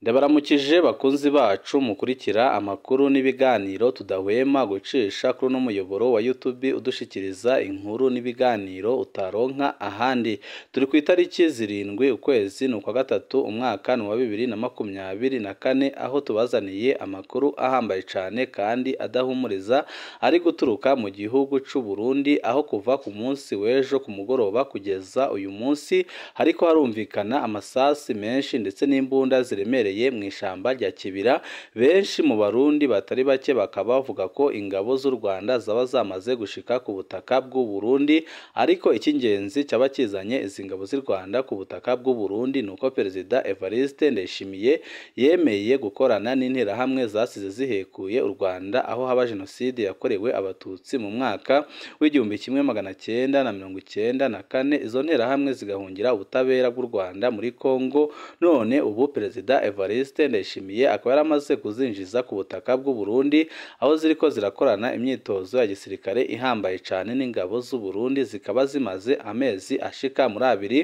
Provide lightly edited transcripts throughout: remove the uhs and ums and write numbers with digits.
Ndabaramukije bakunzi bacu mukurikira amakuru n'ibiganiro tudahwema gucisha kuri uno muyoboro wa YouTube udushikiriza inkuru n'ibiganiro utaronka ahandi. Turi ku itariki 7 ukwezi n'ukwa gatatu umwaka wa 2024 aho tubazaniye amakuru ahambaye cane kandi adahumuriza ari guturuka mu gihugu c'u Burundi, aho kuva ku munsi w'ejo ku mugoroba kugeza uyu munsi hariko harumvikana amasasi menshi ndetse n'imbunda ziremereye mu ishamba rya Kibira. Benshi mu Barundi batari bake bakaba bavuga ko ingabo z'u Rwanda zaba zamaze gushika ku butaka bw'u Burundi, ariko icy'ingenzi cyaba kizanye izi ngabo z'u Rwanda ku butaka bw'u Burundi nuko Perezida Evariste Ndayishimiye yemeye gukorana n'interahamwe zasize zihekuye u Rwanda aho haba jenoside yakorewe Abatutsi mu mwaka w'1994, izo nterahamwe zigahungira ubutabera bw'u Rwanda muri Kongo. None ubu Perezida Evariste Ndayishimiye akaba yaramaze kuzinjiza ku butaka bw'u Burundi, aho ziriko zirakorana imyitozo ya gisirikare ihambaye cyane n'ingabo z'u Burundi, zikaba zimaze amezi ashika muri abiri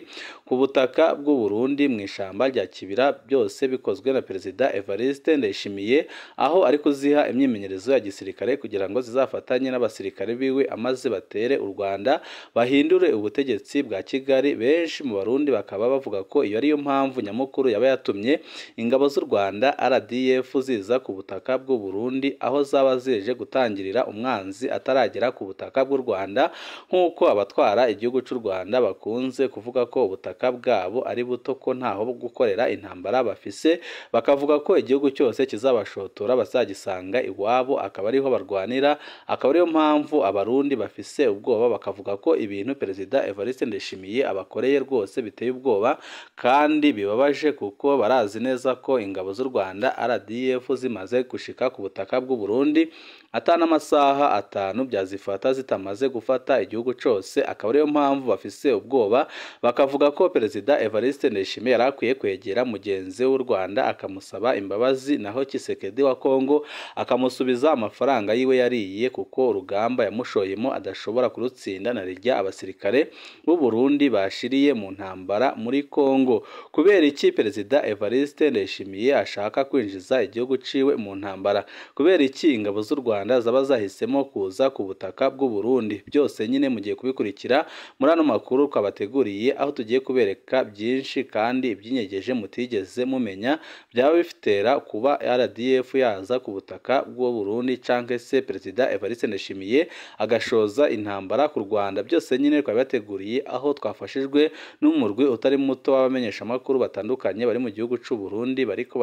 ku butaka bw'u Burundi mu ishamba rya Kibira, byose bikozwe na Perezida Evariste Ndayishimiye, aho ari kuziha imyimenyerezo ya gisirikare kugira ngo zizafatanye n'abasirikare biwe amaze batere u Rwanda bahindure ubutegetsi bwa Kigali. Benshi mu Barundi bakaba bavuga ko iyo ariyo mpamvu nyamukuru yaba yatumye ingabo z'u Rwanda RDF ziza ku butaka bw'u Burundi, aho zaba zije gutangirira umwanzi ataragera ku butaka bw'u Rwanda, nk'uko abatwara igihugu cy'u Rwanda bakunze kuvuga ko ubutaka bwabo ari buto ko ntaho gukorera intambara bafise, bakavuga ko igihugu cyose kizabashotora bazagisanga iwabo akaba ariho barwanira. Akaba ariyo mpamvu Abarundi bafise ubwoba, bakavuga ko ibintu Perezida Evariste Ndayishimiye abakoreye rwose biteye ubwoba kandi bibabaje, kuko barazi neza ko ingabo z'u Rwanda RDF zimaze gushika ku butaka bw'u Burundi atana amasaha atanu byazifata zitamaze gufata igihugu cyose. Akaba ariyo mpamvu bafise ubwoba, bakavuga ko Perezida Evariste Ndayishimiye yarakwiye kwegera mugenzi w'u Rwanda akamusaba imbabazi, naho Tshisekedi wa Kongo akamusubiza amafaranga yiwe yariye, kuko urugamba yamushoyemo adashobora kurutsinda na rijya abasirikare b'u Burundi bashiriye mu ntambara muri Kongo. Kubera iki Perezida Evariste Ndayishimiye ashaka kwinjiza igihugu ciwe mu ntambara? Kubera iki ingabo z'u Rwanda zaba zahisemo kuza ku butaka bw'u Burundi? Byose nyine mugiye kubikurikira muri ano makuru twabateguriye, aho tugiye kubereka byinshi kandi ibyinyegeje mutigeze mumenya byaba bifitera kuba RDF yaza ku butaka bw'u Burundi canke se Perezida Evariste Ndayishimiye agashoza intambara ku Rwanda. Byose nyine twabateguriye, aho twafashijwe n'umurwi utari muto w'abamenyesha makuru batandukanye bari mu gihugu c'u Burundi bariko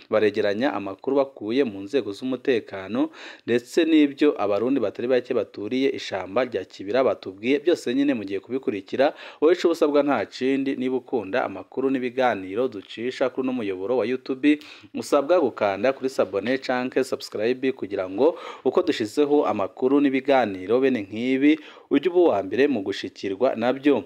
baregeranya amakuru bakuye mu nzego z'umutekano ndetse n'ibyo Abarundi batari bake baturiye ishamba rya Kibira batubwiye. Byose nyine mugiye kubikurikira. Wowe ico usabwa nta kindi, niba ukunda amakuru n'ibiganiro ducisha kuri no muyoboro wa YouTube, usabwa gukanda kuri sabone canke subscribe kugira ngo uko dushizeho amakuru n'ibiganiro bene nk'ibi ujye uba uwa mbere mu gushikirwa nabyo.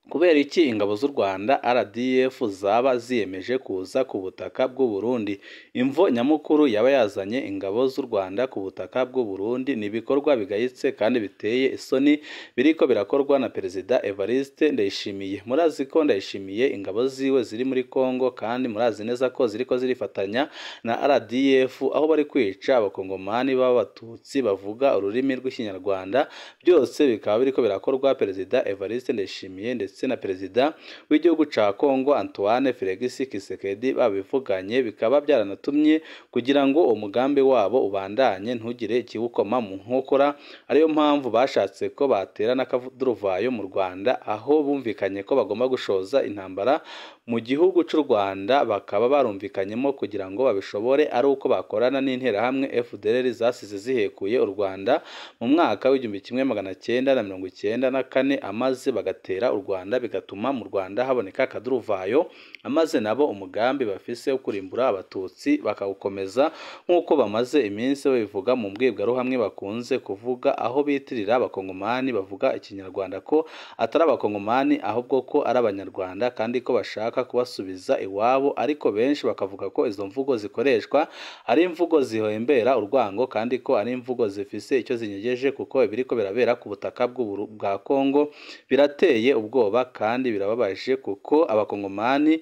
Kubera iki ingabo z'u Rwanda RDF zaba ziyemeje kuza ku butaka bw'u Burundi? Imvo nyamukuru yaba yazanye ingabo z'u Rwanda ku butaka bw'u Burundi ni ibikorwa bigayitse kandi biteye isoni biriko birakorwa na Perezida Evariste Ndayishimiye. Murazi ko Ndayishimiye ingabo ziwe ziri muri Kongo, kandi murazi neza ko ziriko zirifatanya na RDF, aho bari kwica abakongomani b'Abatutsi bavuga ururimi rw'Ikinyarwanda. Byose bikaba biriko birakorwa Perezida Evariste Ndayishimiye ndetse na Perezida w'igihugu ca Kongo Antoine Felix Tshisekedi babivuganye, bikaba byaranatumye kugira ngo umugambi wabo ubandanye ntugire ikiwukoma mu nkokora. Ariyo mpamvu bashatse ko batera n'akaduruvayo mu Rwanda, aho bumvikanye ko bagomba gushoza intambara mu gihugu c'u Rwanda, bakaba barumvikanyemo kugira ngo babishobore ari uko bakorana n'interahamwe FDLR zasize zihekuye u Rwanda mu mwaka w'1994, amaze bagatera u Rwanda, bigatuma mu Rwanda haboneka akaduruvayo, amaze nabo umugambi bafise wo kurimbura Abatutsi bakawukomeza nk'uko bamaze iminsi babivuga mu mbwirwaruhamwe bakunze kuvuga, aho bitirira Abakongomani bavuga Ikinyarwanda ko atari Abakongomani ahubwo ko ari Abanyarwanda kandi ko bashaka kubasubiza iwabo. Ariko benshi bakavuga ko izo mvugo zikoreshwa ari imvugo zihembera urwango kandi ko ari imvugo zifise icyo zinyegeje, kuko ibiriko birabera ku butaka bwa Kongo birateye ubwoba kandi birababaje, kuko Abakongomani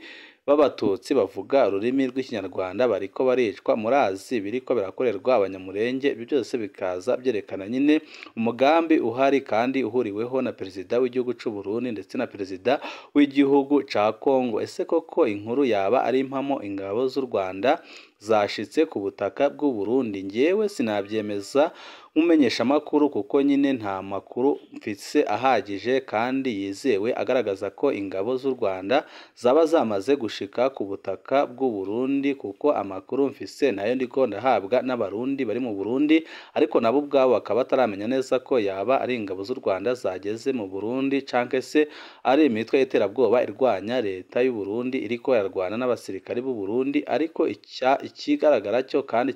b'abatutsi bavuga ururimi rw'ikinyarwanda bariko baricwa, murazi biriko birakorerwa abanyamurenge. Ibyo byose bikaza byerekana nyine umugambi uhari kandi uhuriweho na perezida w'igihugu c'u Burundi ndetse na perezida w'igihugu ca Kongo. Ese koko inkuru yaba ari impamo, ingabo z'u Rwanda zashitse ku butaka bw'u Burundi? Njyewe sinabyemeza nk'umumenyeshamakuru kuko nyine nta makuru mfise ahagije kandi yizewe agaragaza ko ingabo z'u Rwanda zaba zamaze gushika ku butaka bw'u Burundi, kuko amakuru mfise nayo ndiko ndahabwa n'abarundi bari mu Burundi, ariko nabo ubwabo bakaba bataramenya neza ko yaba ari ingabo z'u Rwanda zageze mu Burundi canke se ari imitwe y'iterabwoba irwanya leta y'u Burundi iriko irarwana n'abasirikari b'u Burundi. Ariko ikigaragara cyo kandi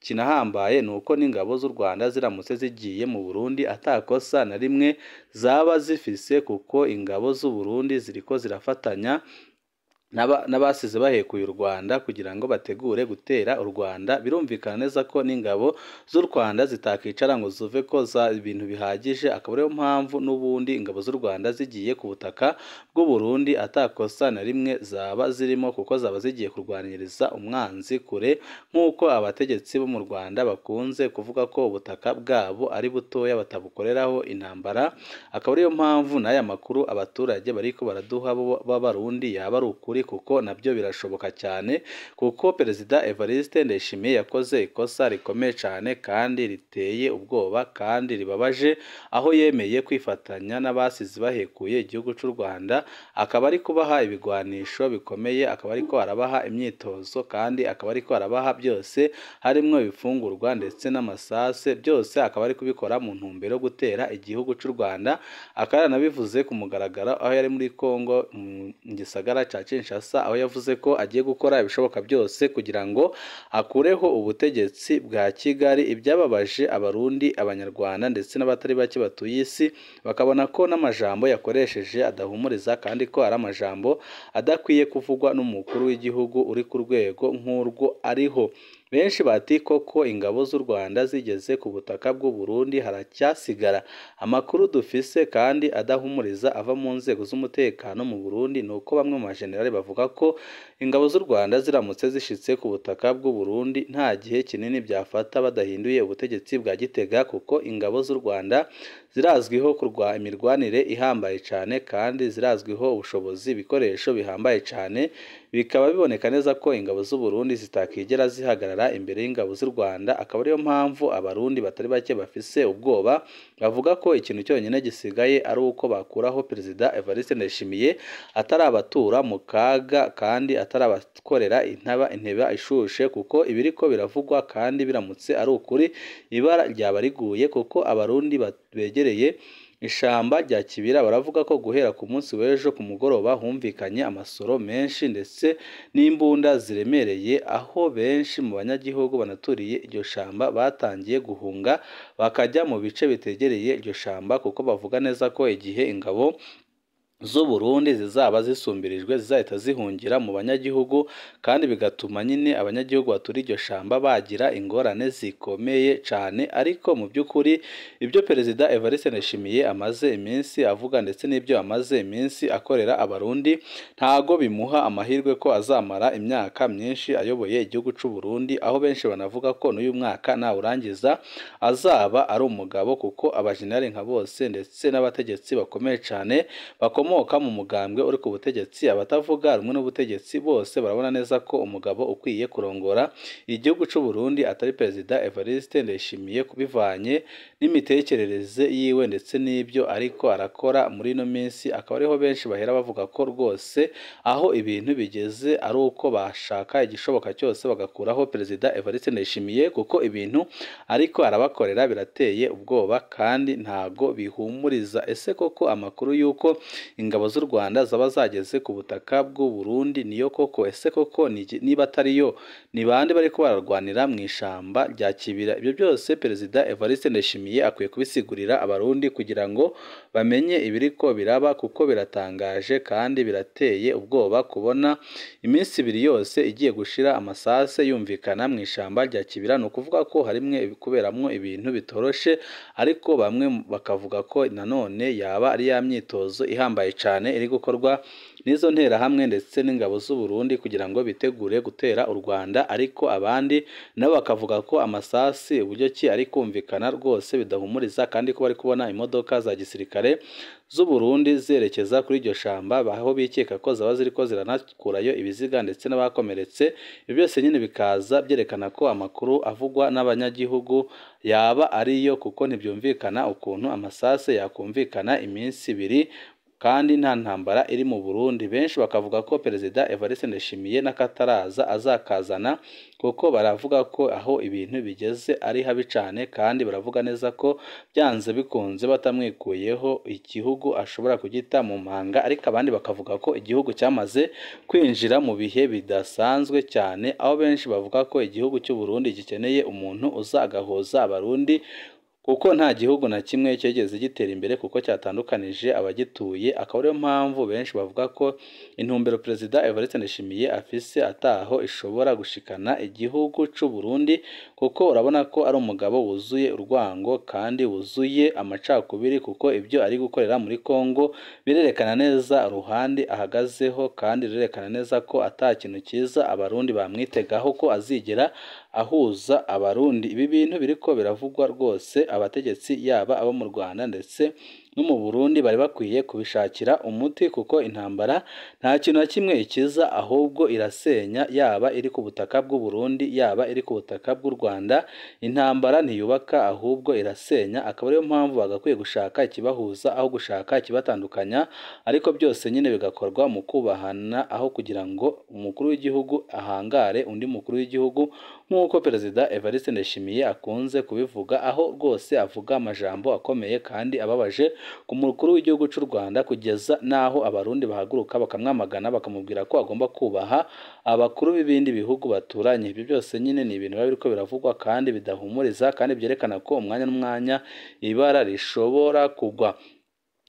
kinahambaye ni uko n'ingabo z'u Rwanda ziramutse zigiye mu Burundi atakosa na rimwe zaba zifise, kuko ingabo z'u Burundi ziriko zirafatanya n'abasize bahekuye u Rwanda kugira ngo bategure gutera u Rwanda. Birumvikana neza ko n'ingabo z'u Rwanda zitakicara ngo zuve ko za ibintu bihagije, akaba ariyo mpamvu n'ubundi ingabo z'u Rwanda zigiye ku butaka bw'u Burundi atakosa na rimwe zaba zirimo, kuko zaba zigiye kurwaniriza umwanzi kure, nk'uko abategetsi bo mu Rwanda bakunze kuvuga ko ubutaka bwabo ari butoya batabukoreraho intambara. Akaba ariyo mpamvu n'aya makuru abaturage bariko baraduha b'abarundi yaba ari ukuri, kuko nabyo birashoboka cyane, kuko perezida Evariste Ndayishimiye yakoze ikosa rikomeye cyane kandi riteye ubwoba kandi ribabaje, aho yemeye kwifatanya n'abasize bahekuye igihugu cy'u Rwanda, akaba ari kubaha ibigwanisho bikomeye, akaba ariko arabaha imyitozo kandi akaba ariko arabaha byose harimo ibifungurwa ndetse n'amasase, byose akaba ari kubikora mu ntumbero yo gutera igihugu cy'u Rwanda. Akaba yaranabivuze ku mugaragaro aho yari muri Kongo mu gisagara cya Kinshasa, aho yavuze ko agiye gukora ibishoboka byose kugira ngo akureho ubutegetsi bwa Kigali. Ibyababaje abarundi, abanyarwanda ndetse n'abatari bake batuye isi, bakabona ko n'amajambo yakoresheje adahumuriza kandi ko ari amajambo adakwiye kuvugwa n'umukuru w'igihugu uri ku rwego nk'urwo ariho. Benshi bati koko ingabo z'u Rwanda zigeze ku butaka bw'u Burundi haracyasigara. Amakuru dufise kandi adahumuriza ava mu nzego z'umutekano mu Burundi ni uko bamwe mu bajenerali bavuga ko ingabo z'u Rwanda ziramutse zishitse ku butaka bw'u Burundi nta gihe kinini byafata badahinduye ubutegetsi bwa Gitega, kuko ingabo z'u Rwanda zirazwiho kurwa imirwanire ihambaye cyane kandi zirazwiho ubushobozi, ibikoresho bihambaye cyane. Bikaba biboneka neza ko ingabo z'u Burundi zitakigera zihagarara imbere y'ingabo z'u Rwanda. Akaba ariyo mpamvu abarundi batari bake bafise ubwoba, bavuga ko ikintu cyonyine gisigaye ari uko bakuraho perezida Evariste Ndayishimiye atarabatura mu kaga kandi atarabakorera inteba ishushe, kuko ibiriko biravugwa kandi biramutse ari ukuri ibara ryaba riguye, kuko abarundi begereye ishamba rya Kibira baravuga ko guhera ku munsi w'ejo ku mugoroba humvikanye amasoro menshi ndetse n'imbunda ziremereye, aho benshi mu banyagihugu banaturiye iryo shamba batangiye guhunga bakajya mu bice bitegereye iryo shamba, kuko bavuga neza ko igihe ingabo z'u Burundi zizaba zisumbirijwe zizahita zihungira mu banyagihugu, kandi bigatuma nyine abanyagihugu baturiye iryo shamba bagira ingorane zikomeye cyane. Ariko mu by'ukuri ibyo perezida Evariste Ndayishimiye amaze iminsi avuga ndetse n'ibyo amaze iminsi akorera abarundi ntago bimuha amahirwe ko azamara imyaka myinshi ayoboye igihugu cy'u Burundi, aho benshi banavuga ko n'uyu mwaka nawurangiza azaba ari umugabo, kuko abajenerali nka bose ndetse n'abategetsi bakomeye cyane bakomoka mu mugambwe uri ku butegetsi, abatavuga rumwe n'ubutegetsi bose barabona neza ko umugabo ukwiye kurongora igihugu cy'u Burundi atari perezida Evariste Ndayishimiye, kubivanye n'imitekerereze yiwe ndetse n'ibyo ariko arakora muri ino minsi. Akaba ariho benshi bahera bavuga ko rwose aho ibintu bigeze ari uko bashaka igishoboka cyose bagakuraho perezida Evariste Ndayishimiye, kuko ibintu ariko arabakorera birateye ubwoba kandi ntago bihumuriza. Ese koko amakuru y'uko ingabo z'u Rwanda zaba zageze ku butaka bw'u Burundi niyo koko? Ese koko niba atariyo ni bande bariko bararwanira mu ishamba rya Kibira? Ibyo byose perezida Evariste Ndayishimiye akwiye kubisigurira abarundi kugira ngo bamenye ibiriko biraba, kuko biratangaje kandi birateye ubwoba kubona iminsi ibiri yose igiye gushira amasase yumvikana mu ishamba rya Kibira. Ni ukuvuga ko harimwe kuberamwo ibintu bitoroshe, ariko bamwe bakavuga ko nanone yaba ari ya myitozo ihambaye ihambaye cane iri gukorwa n'izo nterahamwe ndetse n'ingabo z'u Burundi kugira ngo bitegure gutera u Rwanda. Ariko abandi nabo bakavuga ko amasasi uburyo ki ari kumvikana rwose bidahumuriza, kandi ko bari kubona imodoka za gisirikare z'u Burundi zerekeza kuri iryo shamba, aho bikeka ko zaba ziriko ziranakurayo ibiziga ndetse n'abakomeretse. Ibyo byose nyine bikaza byerekana ko amakuru avugwa n'abanyagihugu yaba ariyo, kuko ntibyumvikana ukuntu amasase yakumvikana iminsi ibiri kandi nta ntambara iri mu Burundi. Benshi bakavuga ko Perezida Evariste Ndayishimiye n'akataraza azakazana, kuko baravuga ko aho ibintu bigeze ari habi cane, kandi baravuga neza ko byanze bikunze batamwikuyeho igihugu ashobora kugita mu manga. Ariko abandi bakavuga ko igihugu cyamaze kwinjira mu bihe bidasanzwe cyane, aho benshi bavuga ko igihugu cy'u Burundi gikeneye umuntu uza agahuza Abarundi, kuko nta gihugu na kimwe cyigeze gitera imbere kuko cyatandukanije abagituye. Akaba ariyo mpamvu benshi bavuga ko intumbero Perezida Evariste Ndayishimiye afise ataho ishobora gushikana igihugu c'u Burundi, kuko urabona ko ari umugabo wuzuye urwango kandi wuzuye amacakubiri, kuko ibyo ari gukorera muri Kongo birerekana neza uruhande ahagazeho, kandi birerekana neza ko ata kintu cyiza Abarundi bamwitegaho ko azigera ahuza Abarundi. Ibi bintu biriko biravugwa rwose, abategetsi yaba abo mu Rwanda ndetse no mu Burundi bari bakwiye kubishakira umuti, kuko intambara nta kintu na kimwe ikiza, ahubwo irasenya, yaba iri ku butaka bw'u Burundi yaba iri ku butaka bw'u Rwanda. Intambara ntiyubaka ahubwo irasenya, akaba ariyo mpamvu bagakwiye gushaka ikibahuza aho gushaka ikibatandukanya, ariko byose nyine bigakorwa mu kubahana, aho kugira ngo umukuru w'igihugu ahangare undi mukuru w'igihugu, nk'uko Perezida Evariste Ndayishimiye akunze kubivuga, aho rwose avuga amajambo akomeye kandi ababaje ku mukuru w'igihugu cy'u Rwanda, kugeza n'aho Abarundi bahaguruka bakamwamagana, bakamubwira ko agomba kubaha abakuru b'ibindi bihugu baturanye. Ibyo byose nyine ni ibintu biba biriko biravugwa kandi bidahumuriza, kandi byerekana ko umwanya n'umwanya ibara rishobora kugwa.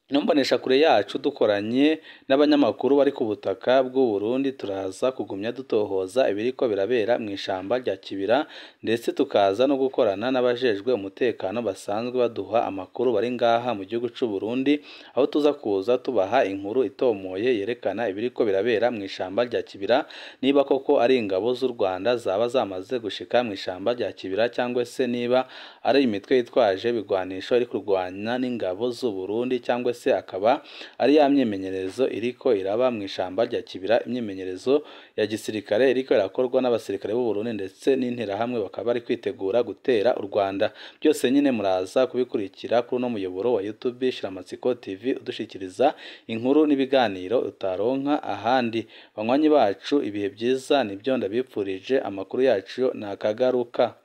Numbonesha kure yacu dukoranye n'abanyamakuru bari ku butaka bw'u Burundi, turaza kugumya dutohoza ibiriko birabera mu ishamba rya Kibira, ndetse tukaza no gukorana n'abajejwe umutekano basanzwe baduha amakuru bari ngaha mu gihugu c'u Burundi, aho tuza kuza tubaha inkuru itomoye yerekana ibiriko birabera mu ishamba rya Kibira, niba koko ari ingabo z'u Rwanda zaba zamaze gushika mu ishamba rya Kibira, cyangwa se niba ari imitwe yitwaje ibigwanisho iri kurwanya n'ingabo z'u Burundi, cyangwa se akaba ari ya myimenyerezo iriko iraba mu ishamba rya Kibira, imyimenyerezo ya gisirikare iriko irakorwa n'abasirikare b'u Burundi ndetse n'interahamwe, bakaba bari kwitegura gutera u Rwanda. Byose nyine muraza kubikurikira kuri uno muyoboro wa YouTube Shiramatsiko TV, udushikiriza inkuru n'ibiganiro utaronka ahandi. Banywanyi bacu, ibihe byiza nibyo ndabipfurije, amakuru yacu nakagaruka.